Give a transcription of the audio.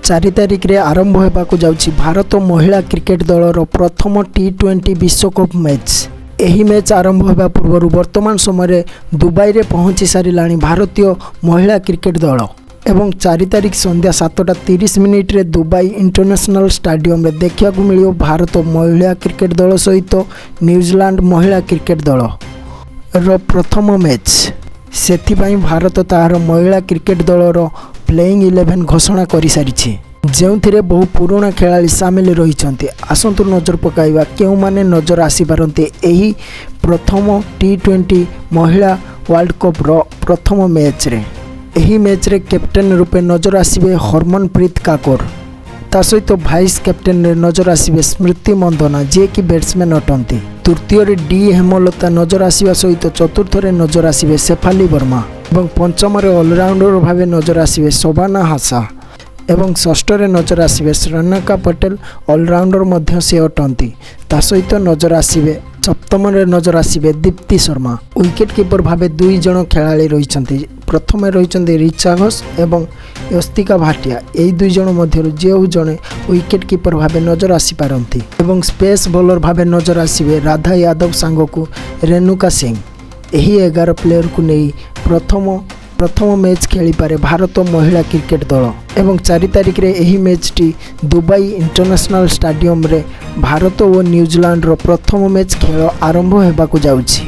4 ତାରିଖରେ ଆରମ୍ଭ ହେବାକୁ ଯାଉଛି ଭାରତ ମହିଳା କ୍ରିକେଟ ଦଳର ପ୍ରଥମ ଟି-20 ବିଶ୍ୱକପ୍ ମ୍ୟାଚ୍। ଏହି ମ୍ୟାଚ୍ ଆରମ୍ଭ ହେବା ପୂର୍ବରୁ ବର୍ତ୍ତମାନ ସମୟରେ ଦୁବାଇରେ ପହଞ୍ଚି ସାରିଲାଣି ଭାରତୀୟ ମହିଳା କ୍ରିକେଟ ଦଳ ଏବଂ 4 ତାରିଖ ସନ୍ଧ୍ୟା 7ଟା 30 ମିନିଟ୍ରେ ଦୁବାଇ ଇଣ୍ଟରନ୍ୟାସନାଲ୍ ଷ୍ଟାଡିୟମରେ ଦେଖିବାକୁ ମିଳିବ ଭାରତ ମହିଳା କ୍ରିକେଟ ଦଳ ସହିତ ନ୍ୟୁଜିଲାଣ୍ଡ ମହିଳା କ୍ରିକେଟ ଦଳର ପ୍ରଥମ ମ୍ୟାଚ୍। ସେଥିପାଇଁ ଭାରତ ତାହାର ମହିଳା କ୍ରିକେଟ ଦଳର ପ୍ଲେଇଂ 11 ଘୋଷଣା କରିସାରିଛି, ଯେଉଁଥିରେ ବହୁ ପୁରୁଣା ଖେଳାଳି ସାମିଲ ରହିଛନ୍ତି। ଆସନ୍ତୁ ନଜର ପକାଇବା କେଉଁମାନେ ନଜର ଆସିପାରନ୍ତି ଏହି ପ୍ରଥମ ଟି-20 ମହିଳା ୱାର୍ଲଡ କପ୍ର ପ୍ରଥମ ମ୍ୟାଚ୍ରେ। ଏହି ମ୍ୟାଚ୍ରେ କ୍ୟାପ୍ଟେନ୍ ରୂପେ ନଜର ଆସିବେ ହରମନପ୍ରୀତ କୌର। ତା ସହିତ ଭାଇସ୍ କ୍ୟାପ୍ଟେନ୍ରେ ନଜର ଆସିବେ ସ୍ମୃତି ମନ୍ଦନା, ଯିଏକି ବ୍ୟାଟ୍ସମ୍ୟାନ୍ ଅଟନ୍ତି। ତୃତୀୟରେ ଡି ହେମଲତା ନଜର ଆସିବା ସହିତ ଚତୁର୍ଥରେ ନଜର ଆସିବେ ଶେଫାଲି ବର୍ମା ଏବଂ ପଞ୍ଚମରେ ଅଲରାଉଣ୍ଡର ଭାବେ ନଜର ଆସିବେ ଶବାନା ଆଜମୀ ଏବଂ ଷଷ୍ଠରେ ନଜର ଆସିବେ ଶ୍ରେୟଙ୍କା ପଟେଲ, ଅଲରାଉଣ୍ଡର ମଧ୍ୟ ସେ ଅଟନ୍ତି। ତା ସହିତ ନଜର ଆସିବେ, ସପ୍ତମରେ ନଜର ଆସିବେ ଦୀପ୍ତି ଶର୍ମା। ୱିକେଟ୍ କିପର ଭାବେ ଦୁଇ ଜଣ ଖେଳାଳି ରହିଛନ୍ତି। ପ୍ରଥମେ ରହିଛନ୍ତି ରିଚା ଘୋଷ ଏବଂ ୟସ୍ତିକା ଭାଟିଆ। ଏହି ଦୁଇ ଜଣ ମଧ୍ୟରୁ ଯେଉଁ ଜଣେ ୱିକେଟ୍ କିପର ଭାବେ ନଜର ଆସିପାରନ୍ତି ଏବଂ ପେସ୍ ବୋଲର ଭାବେ ନଜର ଆସିବେ ରାଧା ୟାଦବ ସାଙ୍ଗକୁ ରେଣୁକା ସିଂ। ଏହି 11 ପ୍ଲେୟରକୁ ନେଇ ପ୍ରଥମ ପ୍ରଥମ ମ୍ୟାଚ୍ ଖେଳିପାରେ ଭାରତ ମହିଳା କ୍ରିକେଟ ଦଳ ଏବଂ 4 ତାରିଖରେ ଏହି ମ୍ୟାଚ୍ଟି ଦୁବାଇ ଇଣ୍ଟରନ୍ୟାସନାଲ୍ ଷ୍ଟାଡିୟମରେ ଭାରତ ଓ ନ୍ୟୁଜିଲାଣ୍ଡର ପ୍ରଥମ ମ୍ୟାଚ୍ ଖେଳ ଆରମ୍ଭ ହେବାକୁ ଯାଉଛି।